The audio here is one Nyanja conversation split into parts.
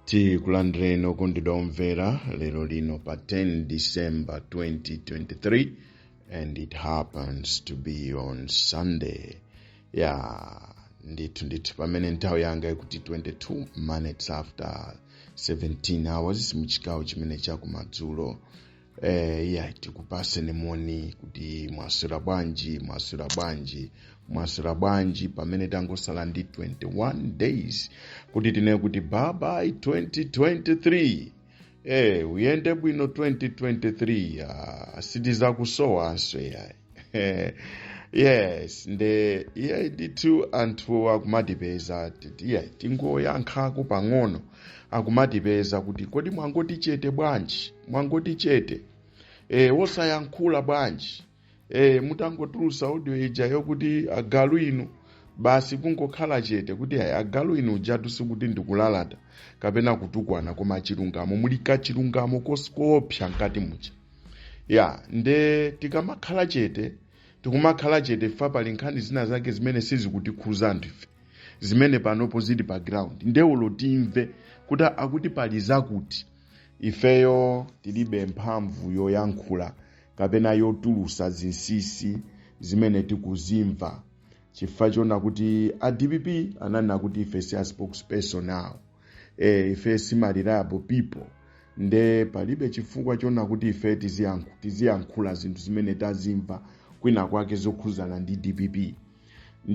Tikulandireni okondedwa omvera lero lino pa 10 December 2023, and it happens to be on Sunday. Ya, ndithu ndithu, pamene nthawi yanga ikuti 22 minutes after 17 hours muchigawo chimene chakumadzulo. Ya, tikupaseni moni kuti mwaswera bwanji, mwaswera bwanji, mwaswera bwanji, pamene tangosala ndi 21 days kuti tinene kuti bye bye 2023. Uyende bwino 2023. Sitizakusowanso yayi. Yes, nde iye ndithu anthu akumatipeza titi iye tingoyankhako pang'ono. Akumatipeza kuti kodi mwangoti chete bwanji, mwangoti chete, wosayankhula bwanji? Mutangotulusa audio ija yokuti agalu inu, basi kungokhala chete, kuti ayi, agalu inu ujatu sikuti ndikulalata kapena kutukwana, koma chilungamo, muli kachilungamo koopsa mkati muja. Ya, nde tikamakhala chete, tikumakhala chete fa pali nkhani zina zake zimene sizikutikhuza anthu ife, zimene panopo zili pa ground. Ndeulo timve kuti akuti pali zakuti, ifeyo tilibe mphamvu yoyankhula kapena yotulusa zinsinsi zimene tikuzimva, chifukwa chona kuti a DPP ananena kuti ife si a spokesperson awo, ife si ma reliable people. Nde palibe chifukwa chona kuti ife tiziyankhula zinthu zimene tazimva kwina kwake zokhuzana ndi DPP.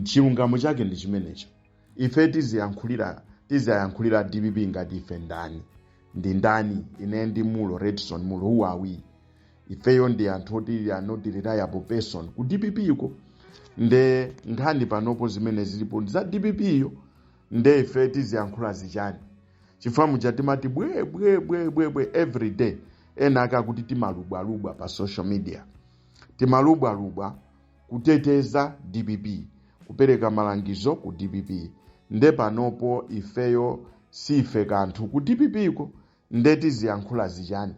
Chilungamo chake ndi chimenecho. Ife tiziyankhulira DPP ngati ife ndani? Ndi ndani? Ine ndi Mulo, Redson Mulo, who are we? Ifeyo ndi anthu oti are not reliable person ku DPP iko. Nde nkhani panopo zimene zilipo ndi za DPP yo, nde ife tiziyankhula zichani? Chifukwa muja timati bwe bwe bwe bwe bwe every day, ena akakuti timalubwalubwa pa social media, timalubwalubwa kuteteza DPP, kupereka malangizo ku DPP. Nde panopo ifeyo sife kanthu ku DPP ko, nde tiziyankhula zichani?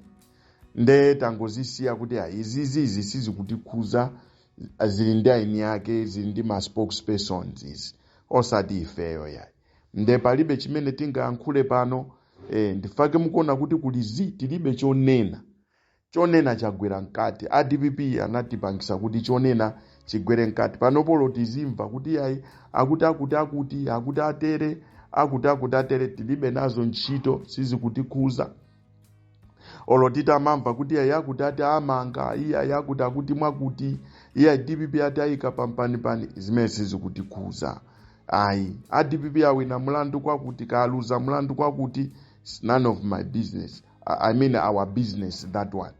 Nde tangozisiya kuti ayi, izizizi sizikutikhuza, zili ndi aini yake, zili ndi ma spokespersons izi, osati ifeyo yayi. Nde palibe chimene tingayankhule pano. Ndifake mukuona kuti kuli zi, tilibe chonena. Chonena chagwera mkati. A DPP anatipangisa kuti chonena chigwere mkati. Panopo tizimva kuti ayi, akuti akuti akuti akuti atere, akuti akuti atere, tilibe nazo ntchito, sizikutikhuza. Olo titamamva kuti ayi, akuti ati amanga, iye ayi, akuti akuti mwakuti, iye DPP ati ayika pampanipani, zimene sizikutikhuza ayi. A DPP awina mulandu kwakuti, kaluza mulandu kwakuti, it's none of my business, I mean our business, that one.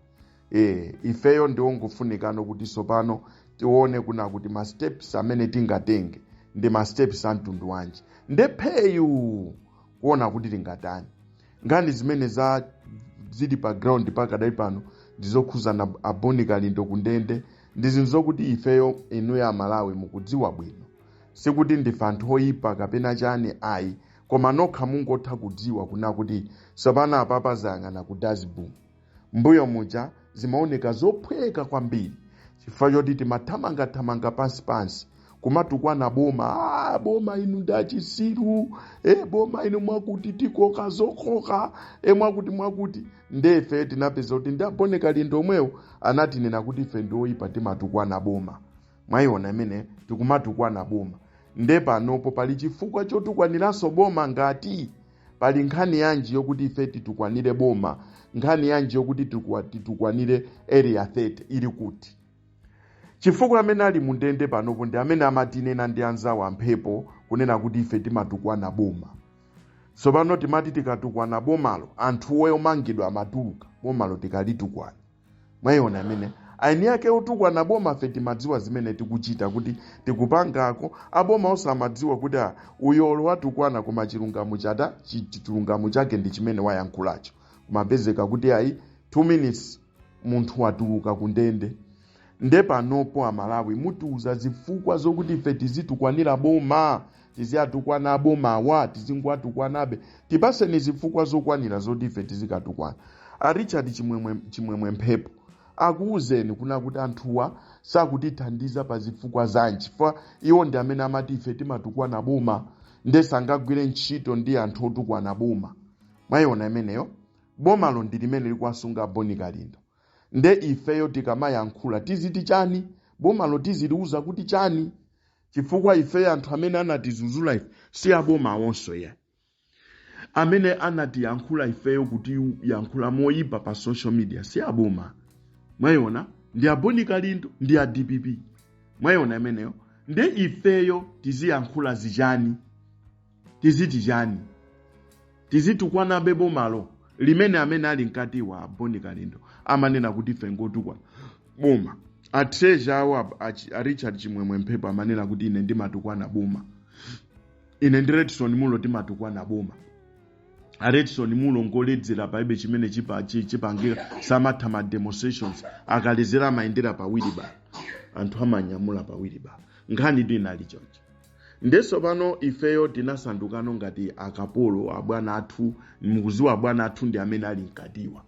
Ifeyo ndiwongofunikano kuti sopano tione kuna kuti ma steps amene tingatenge ndi ma steps a mtundu wanji, ndepheyu kuona kuti tingatani. Nkhani zimene za zili pa ground pakadali pano ndizokhuzana a Bon Kalindo kundende, ndi zinthu zokuti ifeyo, inuyo Amalawi, mukudziwa bwino. Sikuti ndife anthu oyipa kapena chani ayi, koma nokha mungotha kudziwa kuna kuti sopano apapa zayang'ana ku dustbin. Mbuyo muja zimaoneka zophweka kwambiri chifukwa choti timathamangathamanga pansipansi kumatukwana boma. Ah, boma inu ndachisiru, boma inu mwakuti tikoka zokoka, mwakuti mwakuti. Ndefe tinapeza kuti ndi a Bon Kalindo omwewo anatinena kuti ife ndi oyipa, timatukwana boma. Mwayiona imene tikumatukwana boma? Nde panopo pali chifukwa chotukwaniranso boma? Ngati pali nkhani yanji yokuti ife titukwanire boma? Nkhani yanji yokuti titukwanire Area 30 ili kuti? Chifukwa amene ali mundende panopo ndi amene amatinena ndi anzawo amphepo kunena kuti ife timatukwana boma. Tsopano timati tikatukwana bomalo, anthu omangidwa amatuluka bomalo tikalitukwana. Mwayiona amene aini ake otukwana boma? Fe timadziwa zimene tikuchita kuti tikupangako. Aboma osamadziwa kuti uyolo watukwana, koma chilungamo chata chilungamo chake ndi chimene wayankhulacho. Kumapezeka kuti ayi, 2 minutes munthu watuluka kundende. Nde panopo Amalawi mutiuza zifukwa zokuti ife tizitukwanira boma, tiziatukwana abomawa, tizingoatukwanabe? Tipaseni zifukwa zokwanira zoti ife tizikatukwana. A Richard Chimwemwe, Chimwemwe Mphepo akuwuzeni kuna kuti anthuwa sakutithandiza pa zifukwa zanji, chifukwa iwo ndi amene amati ife timatukwana boma, nde sangagwire ntchito ndi anthu otukwana boma. Mwayiona imeneyo? Bomalo ndi limene likuwasunga Boni Kalindo. Nde ifeyo tikamayankhula tiziti chani? Bomalo tiziliuza kuti chani? Chifukwa ifeyo anthu amene anatizuzula ife si aboma awonso ya amene anatiyankhula ifeyo kuti yankhula moyipa pa social media si aboma. Mwayiona? Ndi aboni Kalindo, ndi a DPP. Mwayiona imeneyo? Nde ifeyo tiziyankhula zichani? Tiziti chani? Tizitukwanabe bomalo limene amene ali mkati wa Boni Kalindo amanena kuti ife ngotukwana boma? A treasurer awo a Richard Chimwemwe Mphepo amanena kuti ine ndimatukwana boma, ine ndi Redson Mulo timatukwana boma. A Redson Mulo ngoledzera, palibe chimene chipangira, samatha ma demonstrations, akalezera amayendera pawiri ba, anthu amanyamula pawiri ba. Nkhani tu inali choncho. Ndeso pano ifeyo tinasandukano ngati akapolo abwana athu. Mukuziwa abwana athu ndi amene ali mkatiwa,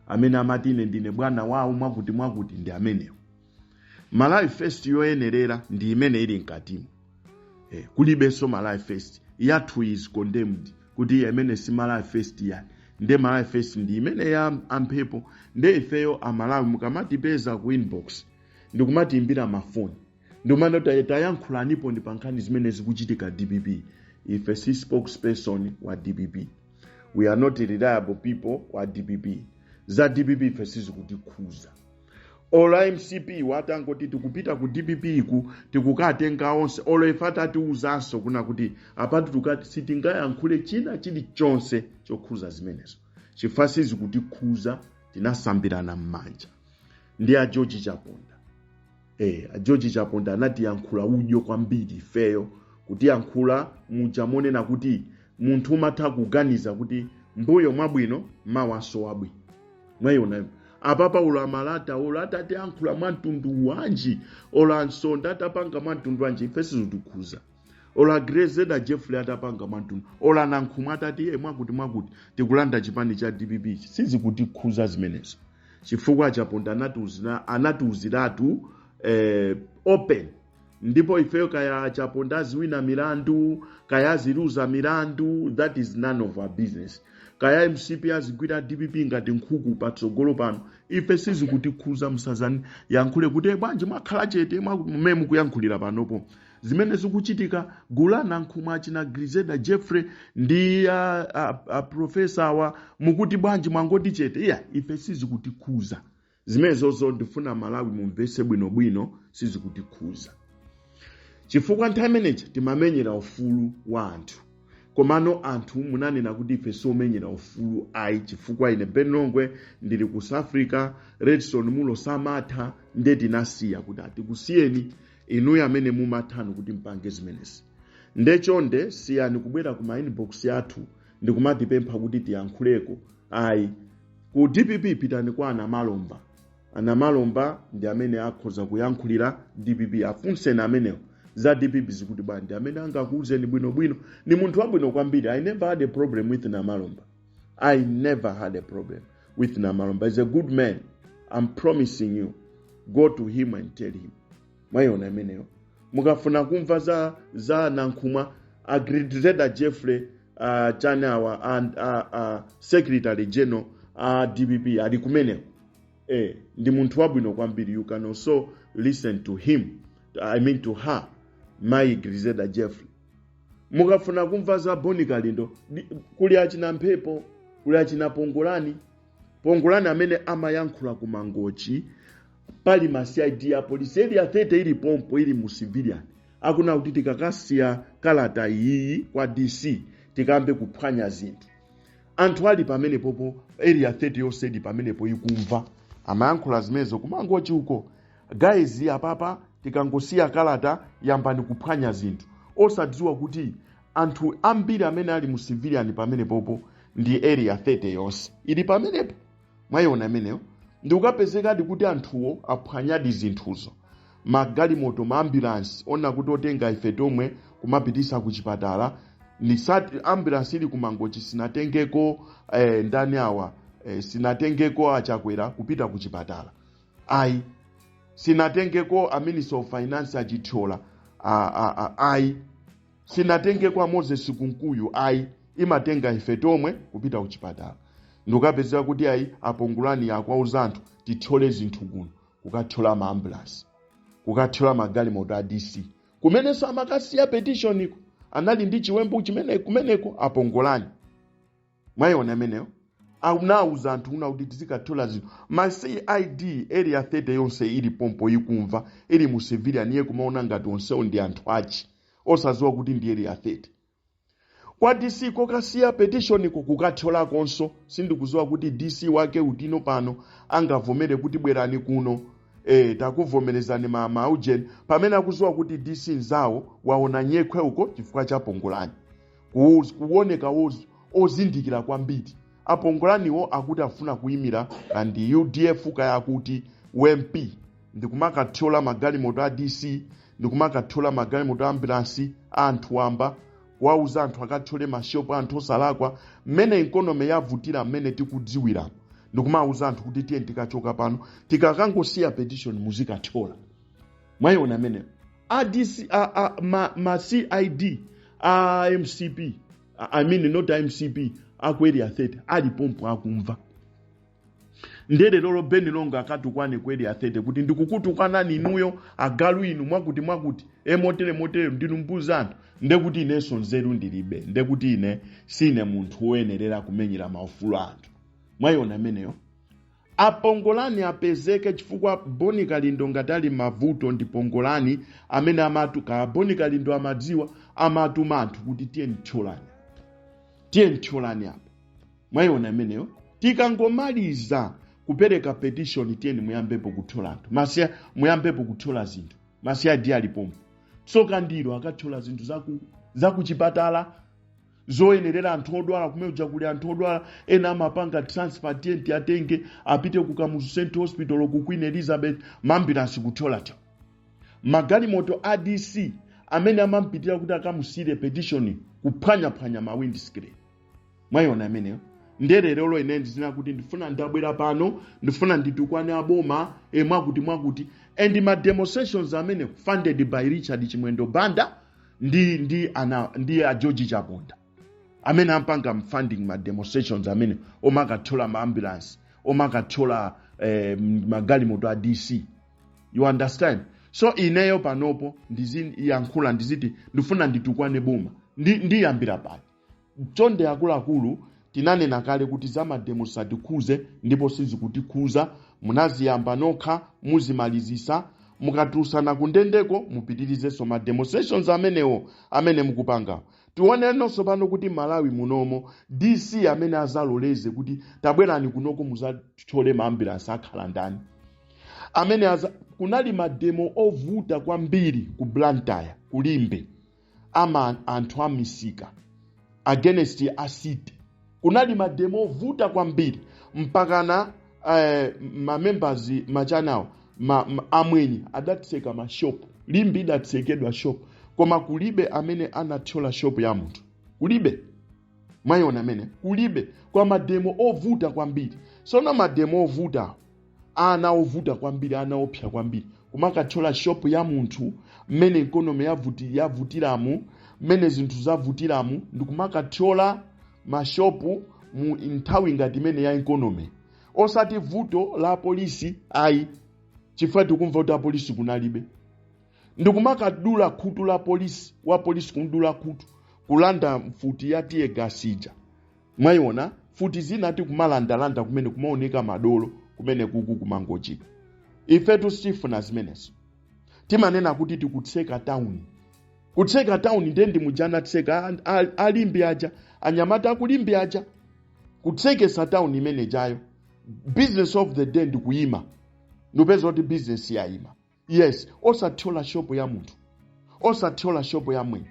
amene amati ine ndine bwana wawo, mwakuti mwakuti, ndi amenewo. Malawi First yoyenerera ndi imene ili mkatimo. Kulibenso Malawi First yathu, is condemned kuti iye imene si Malawi First ya. Nde Malawi First ndi imene ya amphepo. Nde ifeyo Amalawi, mukamatipeza ku inbox ndikumatiimbira mafoni, ndikumati tayankhulanipo ndi pa nkhani zimene zikuchitika DPP, ife si spokesperson wa DPP. We are not reliable people wa DPP. Za DPP ife sizikutikhuza. Olo MCP watangoti tikupita ku DPP ku tikukatenga onse, olo ife atatiuzanso kuna kuti apatu tukati, sitingayankhule china chilichonse chokhuza zimenezo chifukwa sizikutikhuza. Tinasambirana m'manja ndi a George Chaponda. A George Chaponda anatiyankhula udyo kwambiri ifeyo, kutiyankhula muja monena kuti munthu umatha kuganiza kuti mbuyo mwabwino, mawaso wabwino. Mwayiona apa Paulo amalata, olo atatiyankhula mwa mtundu wanji, olo Ansonda atapanga mwa mtundu wanji, ife sizitikhuza. Olo Agrezeda Jeffrey atapanga mwa mtundu, olo Anankhumwa atati ye mwakuti mwakuti tikulanda chipani cha DPP, sizikutikhuza zimenezo chifukwa Chaponda anatiuziratu open. Ndipo ifeyo kaya Chaponda aziwina milandu, kaya aziluza milandu, that is none of our business. Kaya MCP azigwira DPP ngati nkhuku patsogolo pano, ife sizikutikhuza. Musazani yankhule kuti "Eh, bwanji mwakhala chete mmene mukuyankhulira panopo zimene zikuchitika?" Gulu la Nankhumwa, achina Grizeda Jeffrey ndi a professor awa, mukuti bwanji mwangoti chete? Iya, ife sizikutikhuza zimenezozo. Ndifuna Malawi mumvese bwinobwino, sizikutikhuza chifukwa nthawi imeneyi timamenyera ufulu wa anthu, komano anthu munanena kuti ife siomenyera ufulu ayi, chifukwa ine Ben Longwe ndili ku South Africa, Redson Mulo samatha. Nde tinasiya kuti atikusiyeni inuyo amene mumathanu kuti mpange zimenezi. Nde chonde siyani kubwera ku ma inbox yathu ndikumatipempha kuti tiyankhuleko ayi. Ku DPP pitani kwa Anamalomba. Anamalomba ndi amene akhoza kuyankhulira DPP. Afunseni amenewo za DPP zikuti bwanji, ndi amene angakuuzeni bwinobwino. Ni munthu wabwino kwambiri. I never had a problem with Namalomba. I never had a problem with Namalomba. He's a good man, I'm promising you. Go to him and tell him. Mwayiona imeneyo? Mukafuna kumva za Nankhumwa, Agrizeda Jeffrey, chani awa, secretary general a DPP ali kumeneko. Ndi munthu wabwino kwambiri. You can also listen to him, I mean to her, mayi Grizeda Jeffrey. Mukafuna kumva za Boni Kalindo, kuli achina Mphepo, kuli achina Pongolani. Pongolani amene amayankhula ku Mangochi pali ma CID ya polisi area 30 ili pompo, ili mu civilian, akuna kuti tikakasiya kalata iyi kwa DC tikambe kuphwanya zinthu, anthu ali pamenepopo, area 30 yonse ili pamenepo ikumva. Amayankhula zimenezo kumangochi uko: "Guys, apapa tikangosiya kalata yambani kuphwanya zinthu," osadziwa kuti anthu ambiri amene ali mu civilian pamenepopo ndi area 30 yonse ili pamenepo. Mwayiona imeneyo? Ndikukapezekadi kuti anthuwo aphwanyadi zinthuzo, magalimoto, ma ambulance ona kuti otenga ife tomwe kumapitisa ku chipatala. Nisati ambulance ili kumangochi sinatengeko ndani awa, sinatengeko Achakwera kupita ku chipatala ayi, sinatengeko a Minister of Finance Achithyola ayi, sinatengeko a Moses Kunkuyu ayi. Imatenga ife tomwe kupita kuchipatala, ndikukapezeka kuti ayi, apongolani akwauza anthu tithyole zinthu kuno, kukathyola ma ambulance, kukathyola magalimoto a DC kumenenso amakasiya petition iko. Anali ndi chiwembu chimene kumeneko apongolani. Mwayiona ameneyo? Anawuza anthu kuna kuti tizikathyola zinthu. Ma CID Area 30 yonse ili pompo ikumva, ili mu civilian, iye kumaona ngati onsewo ndi anthu achi, osadziwa kuti ndi Area 30. Kwa DC kokasiya petition ko kukathyola-konso. Sindikudziwa kuti DC wake utino pano angavomere kuti bwerani kuno, takuvomerezani ma maujeni, pamene akudziwa kuti DC nzawo waona nyekhwe uko chifukwa cha pongolani. Kuoneka ozindikira kwambiri apongolaniwo, akuti afuna kuyimira kandi UDF kaya kuti UMP, ndikumakathyola magalimoto a DC, ndikumakathyola magalimoto a ambulance a anthu wamba, kuwauza anthu akathyole mashopu anthu osalakwa. Mmene economy yavutira, mmene tikudziwiramo, ndikumawuza anthu kuti tiye tikachoka pano, tikakangosiya petition muzikathyola. Mwayiona ameneyo? ADC, ma CID a MCP, I mean, not MCP, aku Area 30 ali pompo akumva. Ndere lolo Beni Longwe akatukwane ku Area 30 kuti ndikukutukwanani inuyo agalu inu, mwakuti mwakuti, emotere motere, ndinu mbuzi anthu, ndekuti inenso nzeru ndilibe, ndekuti ine sine munthu woyenerera kumenyera maufulu anthu. Mwayiona ameneyo? Apongolani apezeke, chifukwa Boni Kalindo ngati ali mavuto ndi Pongolani amene amatu ka Boni Kalindo amadziwa, amatuma anthu kuti tiye nthyolani, tiye nthyolani apa. Mwayiona ameneyo? Tikangomaliza kupereka petition, tiyeni muyambepo kuthyola anthu masiya, muyambepo kuthyola zinthu. Ma CID alipompo. Tsoka ndilo akathyola zinthu zakuchipatala zoyenerera anthu odwala. Kumene kuli anthu odwala ena amapanga transfer, tiye tiatenge apite ku Kamuzu Central Hospital, ku Queen Elizabeth, ma ambulance kuthyolatyola, magalimoto a DC amene amampitira kuti akamusire petition kuphwanyaphwanya ma windscreen. Mwayiona ameneyo? Ndererolo ine ndizina kuti ndifuna ndabwera pano, ndifuna nditukwane aboma, mwakuti mwakuti, and ma demonstrations amene funded by Richard Chimwendo Banda ndi ana ndi a George Chaponda amene ampanga funding ma demonstrations amene omakathyola ma ambulance, omakathyola magalimoto a DC. You understand? So ineyo panopo ndiziyankhula, ndiziti ndifuna nditukwane boma, ndiyambira pati? Chonde akuluakulu, tinanena kale kuti za ma demo satikhuze ndipo sizikutikhuza. Munaziyamba nokha, muzimalizisa. Mukatulutsa kundendeko, mupitirizenso ma demonstrations amenewo amene mukupangawo. Tionenso pano kuti Malawi munomo DC amene azaloleze kuti tabwerani kunoko muzathyole ma ambulance akhala ndani? Amene aza kunali ma demo ovuta kwambiri ku Blantyre, kulimbe, ama anthu amisika against a city. Kunali ma demo ovuta kwambiri mpakana ma members machanawo amwenye adatseka mashopu. Limbe idatsekedwa shop, koma kulibe amene anathyola shop ya munthu, kulibe. Mwayiona amene? Kulibe, kwa ma demo ovuta kwambiri. Sono ma demo ovuta, ana ovuta kwambiri, ana opsa kwambiri, kumakathyola shop ya munthu mmene economy yavutiramu, mmene zinthu zavutiramu, ndikumakathyola mashopu mu nthawi ngati imene ya economy, osati vuto la polisi ayi, chifukwa tikumva kuti apolisi kunalibe, ndikumakadula khutu la polisi, wa polisi kudula khutu, kulanda mfuti ya tear gas ija. Mwayiona? Futi zina tikumalandalanda kumene kumaoneka madolo kumene kuku kumangochika. Ifetu sitifuna zimenezo. Timanena kuti tikutseka tawuni, kutseka tawuni ndiye ndimujanatseka alimbi aja, anyamata akulimbi aja, kutsekesa tawuni imene jayo. Business of the day ndikuyima, ndipeza kuti business yayima. Yes, osathyola shopo ya munthu, osathyola shopo ya mwenye.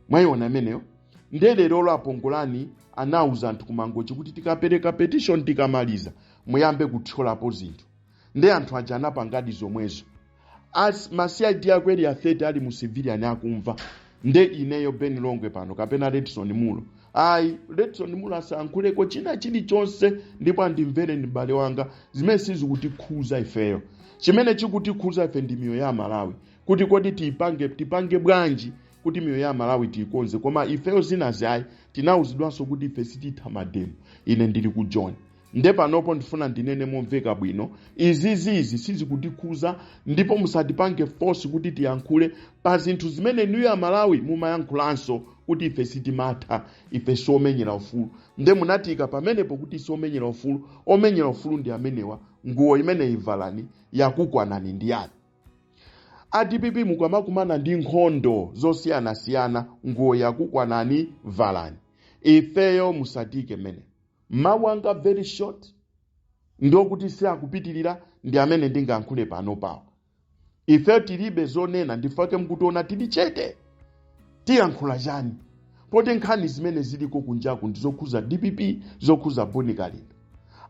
Mwayiona imeneyo? Ndelero apongolani anawuza anthu kumangochi kuti tikapereka petition, tikamaliza, muyambe kuthyolapo zinthu. Nde anthu aja anapangadi zomwezo. As ma CID aku Area 30 ali mu civilian akumva. Nde ineyo Ben Longwe pano kapena Redson Mulo ayi, Redson Mulo asayankhuleko china chilichonse, ndipo andimvere ndi m'bale wanga, zimene sizikutikhuza ifeyo. Chimene chikutikhuza ife ndi miyoyo ya Malawi, kuti kodi tipange bwanji kuti kuti miyoyo ya Malawi tiyikonze. Koma ifeyo zinazi ayi, tinawuzidwanso kuti ife sititha mademo. Ine ndili ku John, nde panopo ndifuna ndinene momveka bwino, izizizi sizikutikhuza, ndipo musatipange force kuti tiyankhule pa zinthu zimene inuyo Amalawi mumayankhulanso kuti ife sitimatha, ife siomenyera ufulu. Nde munatika pamenepo kuti siomenyera ufulu. Omenyera ufulu ndi amenewa. Nguwo imene ivalani, yakukwanani ndi yani. A DPP, mukamakumana ndi nkhondo zosiyanasiyana, nguwo yakukwanani, valani. Ifeyo musatike mene. Mawu anga very short, ndokuti siakupitirira, ndi amene ndingayankhule pano pawo. Ife tilibe zonena, ndifake mukutiona tili chete. Tiyankhula chani poti nkhani zimene ziliko kunjaku ndi zokhuza DPP, zokhuza Boni Kalindo?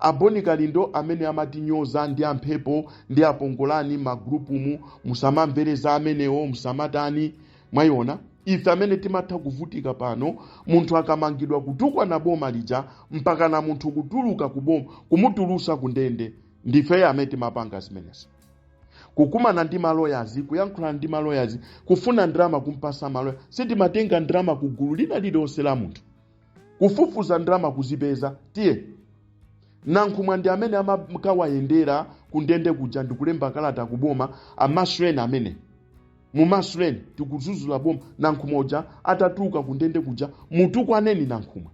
Aboni Kalindo amene amatinyoza ndi amphepo ndi apongolani magrupumu, musamamvereza amenewo, musamatani. Mwayiona, ife amene timatha kuvutika pano, munthu akamangidwa, kutukwana boma lija, mpaka na munthu kutuluka kuboma, kumutulusa kundende, ndifeyo amene timapanga zimenezo. Kukumana ndi maloyazi, kuyankhulana ndi maloyazi, kufuna ndalama, kumpasa maloya. Sitimatenga ndalama ku gulu lina lililonse la munthu, kufufuza ndalama kuzipeza. Tiye, Nankhumwa ndi amene amakawayendera kundende kuja ndikulemba kalata kuboma, amasuleni amene, mumasuleni, tikuzuzula boma. Nankhumwa uja atatuluka kundende kuja, mutukwaneni Nankhumwa.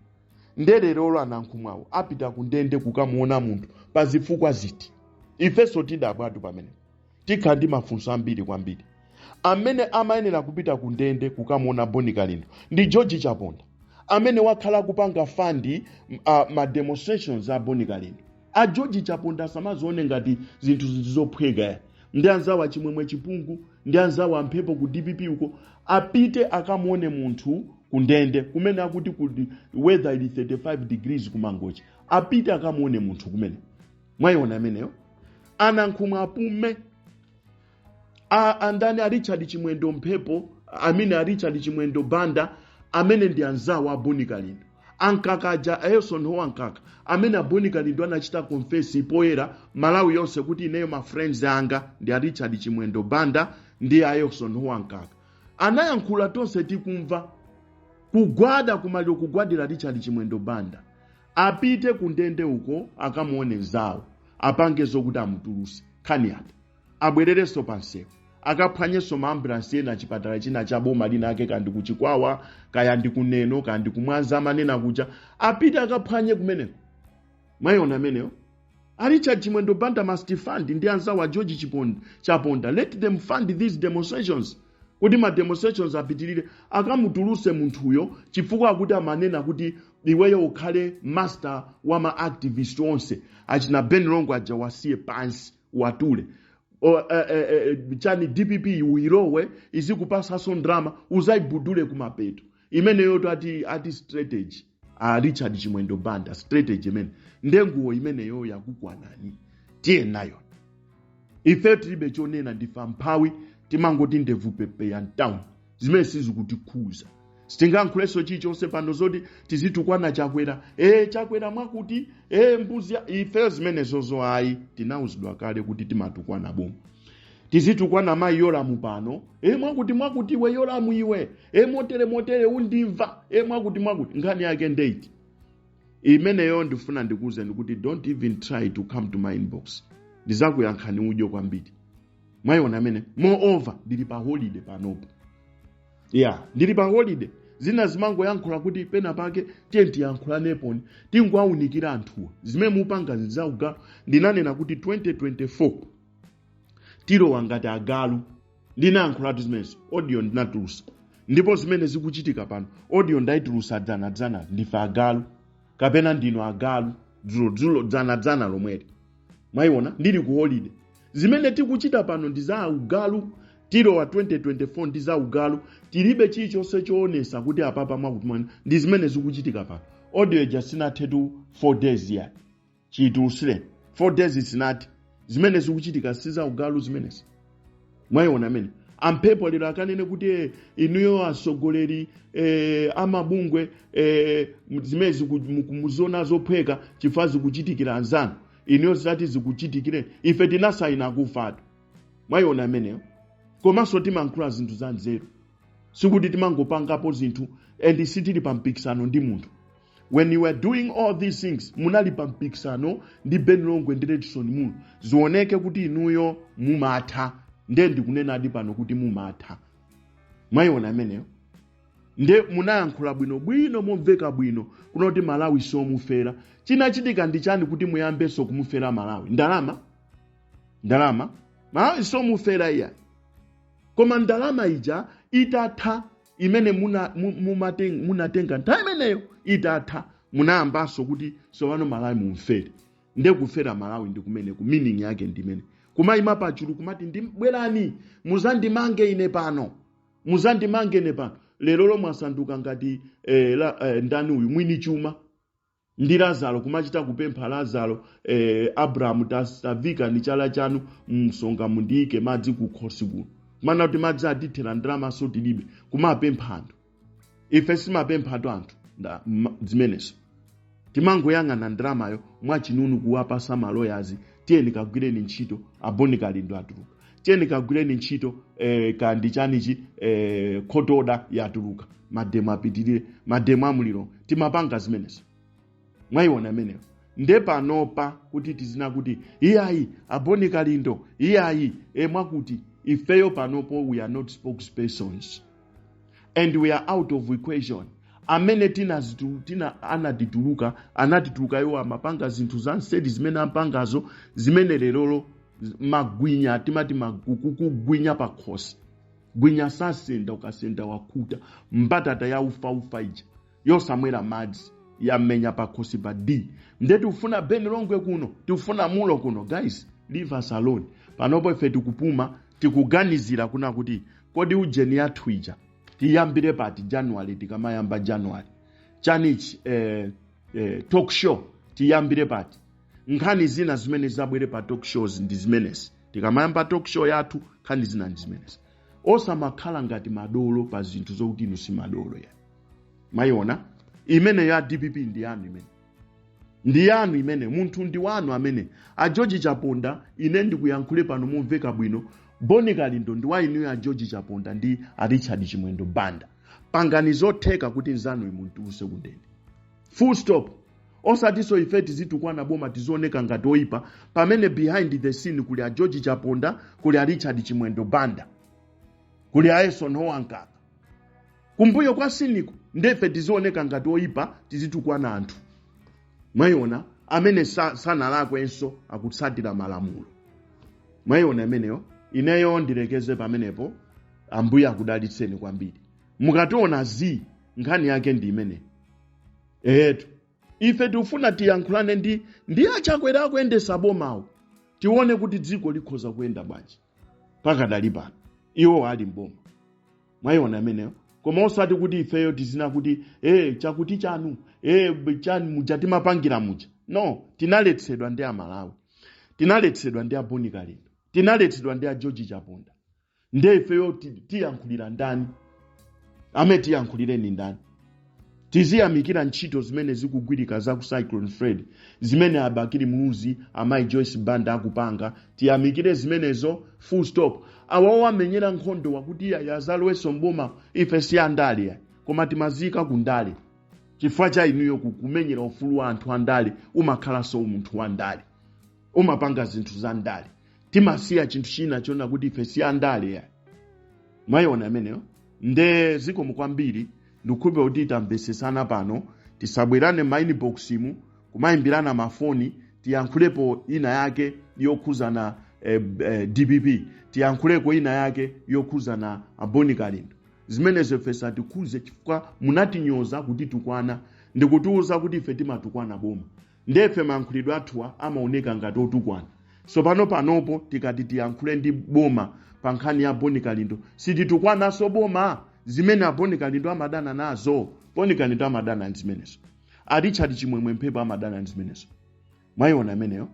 Ndelerolo anankhumwawo apita kundende kukamuona munthu pa zifukwa ziti? Ifenso tidabwatu pamene tikhala ndi mafunso ambiri kwambiri. Amene amayenera kupita kundende kukamuona Boni Kalindo ndi George Chaponda, amene wakhala kupanga fund ma demonstrations a Boni Kalindo. A George Chaponda samazione ngati zinthu zophweka. Ndi anzawo Achimwemwe Chipungu, ndi anzawo amphepo ku DPP uko, apite akamuone munthu kundende kumene akuti kuti weather ili 35 degrees kumangochi. Apite akamuone munthu kumene. Mwayiona ameneyo, Anankhumwa apume. Andani, a Richard Chimwendo Mphepo, amene a Richard Chimwendo Banda, amene ndi anzawo a Boni Kalindo, ankaka aja, Elson Ho Ankaka, amene a Boni Kalindo anachita confess poyera Malawi yonse kuti ineyo ma friends anga ndi a Richard Chimwendo Banda ndi a Elson Ho Ankaka. Anayankhula tonse tikumva, kugwada kumaliro, kugwadira Richard Chimwendo Banda. Apite kundende uko akamuone nzawo, apange zokuti amutuluse, nkhani yake abwererenso pansewu, akaphwanyenso maambulansi ena, chipatala china cha boma lina ake, kandi kuchikwawa, kaya ndi kuneno, kandi kumwanza amanena kuja, apite akaphwanye kumeneko. Mwayiona ameneyo, a Richard Chimwendo Banda must fund ndi anzawo a George Chaponda. Let them fund these demonstrations kuti ma demonstrations apitirire, akamutuluse munthuyo, chifukwa akuti amanena kuti iweyo ukhale master wa ma activist onse. Achina Ben Longo aja wasiye pansi, watule. O, chani, DPP uyilowe, izikupasaso ndrama, uzayibudule kumapeto. Imeneyo to ati strategy, a Richard Chimwendo Banda, strategy imene ndenguwo imeneyo yakukwanani, tiye nayo. Ife tilibe chonena, ndife amphawi, timangoti ndevu pepeya mtown. Zimene sizikutikhuza, sitingayankhulenso chilichonse pano zoti tizitukwana Chakwera, Chakwera mwakuti, mbuzi ifeyo zimenezozo ayi. Tinawuzidwa kale kuti timatukwana boma, tizitukwana mayi Yolamu pano, mwakuti mwakuti, iwe Yolamu iwe, motere motere, undimva, mwakuti mwakuti. Nkhani yake ndeiti imeneyo. Ndifuna ndikuwuzeni kuti don't even try to come to my inbox, ndizakuyankhani udyo kwambiri. Mwayiona amene. Moreover, ndili pa holiday panopo. Yeah, ndili pa holiday. Zina zimangoyankhula kuti pena pake tiye tiyankhulaneponi, tingowaunikira anthuwa zimene mupanga zaugalu. Ndinanena kuti 2024 tilowa ngati agalu. Ndinayankhulatu zimenezo, audio ndinatulusa, ndipo zimene zikuchitika pano, audio ndayitulusa dzanadzana. Ndife agalu kapena ndinu agalu, dzulodzulo, dzanadzana lomweli. Mwayiona, ndili ku holiday. Zimene tikuchita pano ndi za ugalu. Tilowa 2024 ndi za ugalu. Tilibe chilichonse choonesa kuti apapa mwakuti mwana ndi zimene zikuchitika pano. Audio ija sinathetu 4 days ya chiyitulusire, 4 days sinati. Zimene zikuchitika si za ugalu zimenezi. Mwayiona amene amphepo lero akanene kuti inuyo atsogoleri amabungwe, zimene muziona zophweka chifukwa zikuchitikira anzanu, inuyo zati zikuchitikire. Ife tinasayina kufatu. Mwayiona ameneyo. Komanso timankhula zinthu za nzeru. Sikuti timangopangapo zinthu and sitili pa mpikisano ndi munthu. When you were doing all these things, munali pa mpikisano ndi Ben Longwe ndi Redson Munlo, zioneke kuti inuyo mumatha. Nde ndikunenadi pano kuti mumatha. Mwayiona imeneyo? Nde munayankhula bwinobwino, momveka bwino, kunoti Malawi somufera. Chinachitika ndi chani kuti muyambenso kumufera Malawi? Ndalama, ndalama. Malawi somufera iya, koma ndalama ija itatha, imene munatenga nthawi imeneyo itatha, munayambanso kuti sowano Malawi mumfere. Nde kufera Malawi ndi kumene ku meaning yake ndimene kumayima pachulu kumati, "Bwerani muzandimange ine pano, muzandimange ine pano." Lero lomwe asanduka ngati ndani uyu, mwini chuma ndi Lazaro, kumachita kupempha Lazaro, "Abrahamu, tavika ni chala chanu msonga, mundiyike madzi kukhosi kuno," mana kuti madzi atithera, ndalama so tilibe, kumapempha anthu. Ife simapemphatu anthu zimenezo. Timangoyang'ana ndalamayo mwachinunu, kuwapasa ma lawyers, "Tiyeni kagwireni ntchito, a Bon Kalindo atuluka. Tiyeni kagwireni ntchito, kandi chanichi, court order yatuluka, ma demo apitirire, ma demo amuliro." Timapanga zimenezo. Mwayiona imeneyo? Nde panopa kuti tizina kuti iyayi, a Bon Kalindo, iyayi, mwakuti ifeyo panopo we are not spokespersons and we are out of equation. Amene tina anatituluka, anatituluka iwo amapanga zinthu za nsedi zimene ampangazo, zimene lerolo magwinya, timati kugwinya pakhosi. Gwinya sasenda, ukasenda wakhuta. Mbatata ya ufaufa ija yosamwera madzi yamenya pakhosi pa d. Nde tikufuna Ben Longwe kuno, tikufuna Mulo kuno. Guys, leave us alone. Panopo ife tikupuma, tikuganizira kuna kuti kodi ujeni yathu ija tiyambire pati January? Tikamayamba January chanichi, talk show tiyambire pati? Nkhani zina zimene zabwere pa talk shows ndi zimenezi. Tikamayamba talk show yathu, nkhani zina ndi zimenezi. Osamakhala ngati madolo pa zinthu zokuti inu si madolo ya. Mayiona imene ya DPP ndi yanu, imene ndi yanu, imene munthu ndi wanu amene a George Chaponda. Ine ndikuyankhule pano momveka bwino, Boni Kalindo ndi wa inuyo a George Chaponda ndi a Richard Chimwendo Banda. Pangani zotheka kuti nzanu imuntuluse kundende, full stop. Osatinso ife tizitukwana boma, tizioneka ngati oyipa, pamene behind the scene kuli a George Chaponda, kuli a Richard Chimwendo Banda, kuli a Eisenhower Mkaka kumbuyo kwa scene ko. Ndefe tizioneka ngati oyipa, tizitukwana anthu. Mwayiona? Amene sanalakwenso, akutsatira malamulo. Mwayiona imeneyo? Ineyo ndilekeze pamenepo. Ambuye akudalitseni kwambiri. Mukationa zi, nkhani yake ndi imene etu. Ife tikufuna tiyankhulane ndi aChakwera akuyendesa bomawo, tione kuti dziko likhoza kuyenda bwanji pakadali pano iwo ali mboma. Mwayiona imeneyo? Koma osati kuti ifeyo tizina kuti chakuti chanu, chani muja timapangira muja. No, tinaletsedwa ndi Amalawi, tinaletsedwa ndi a Boni Kalindo, tinaletsedwa ndi a George Chaponda. Nde ifeyo tiyankhulira ndani? Ame tiyankhulireni ndani? Tiziyamikira ntchito zimene zikugwirika za ku Cyclone Freddy, zimene a Bakili Muluzi, amayi Joyce Banda akupanga. Tiyamikire zimenezo, full stop. Awawo amenyera nkhondo wakuti iya yazalowenso mboma. Ife si andale ya, koma timazika ku ndale chifukwa cha inuyo. Kumenyera ufulu wa anthu andale, umakhalanso munthu wa ndale, umapanga zinthu za ndale. Timasiya chinthu china chona kuti ife si andale ya. Mwayiona imeneyo? Nde zikomo kwambiri. Ndikukhulupirira kuti tamvesesana pano. Tisabwerane ma inbox mu, kumayimbirana mafoni. Tiyankhulepo ina yake yokhuzana DPP, tiyankhuleko ina yake yokhuzana a Boni Kalindo. Zimenezo ife satikhuze, chifukwa munatinyoza kuti tukwana, ndikutiuza kuti ife timatukwana boma. Ndefe mayankhulidwe athuwa amaoneka ngati otukwana. So pano panopo tikati tiyankhule ndi boma pa nkhani ya Boni Kalindo, sititukwananso boma, zimene a Boni Kalindo amadana nazo. Boni Kalindo amadana ndi zimenezo, a Richard Chimwemwe Mphepo amadana ndi zimenezo. Mwayiona imeneyo?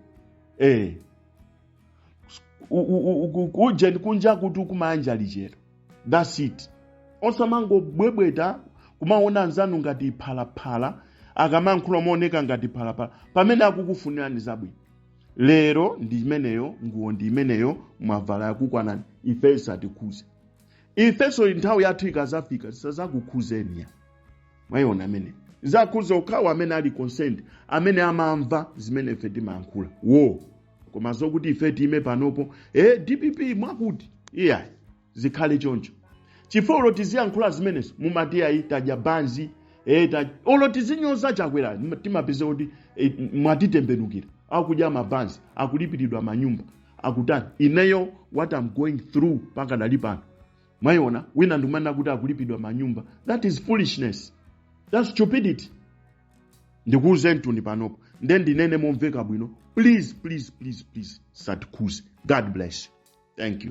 Kuje kunja kuti kumanja lichero, that's it. Osamangobwebweta kumaona anzanu ngati phalaphala, akamankhula maoneka ngati phalaphala pamene akukufunirani zabwino. Lero ndi imeneyo, nguwo ndi imeneyo, mwavala yakukwanani. Ife satikhuze. Ifenso nthawi yathu ikazafika, zisazakukhuzeni. Mwayiona amene zakhuza okhawo amene ali concerned, amene amamva zimene ife timayankhula wo. Koma zokuti ife time panopo, DPP mwakuti, iyayi, zikhale choncho, chifukwa olo tiziyankhula zimenezo mumati ayi, tadya banzi. Olo tizinyoza Chakwera, timapeza kuti mwatitembenukira, akudya mabanzi, akulipiridwa manyumba, akutani. Ineyo what I'm going through pakadali pano, mwayiona, wina ndimanena kuti akulipidwa manyumba. That is foolishness, that's stupidity. Ndikuuze mtuni panopo, nde ndinene momveka bwino, please, please, please, please, satikhuze. God bless you. Thank you.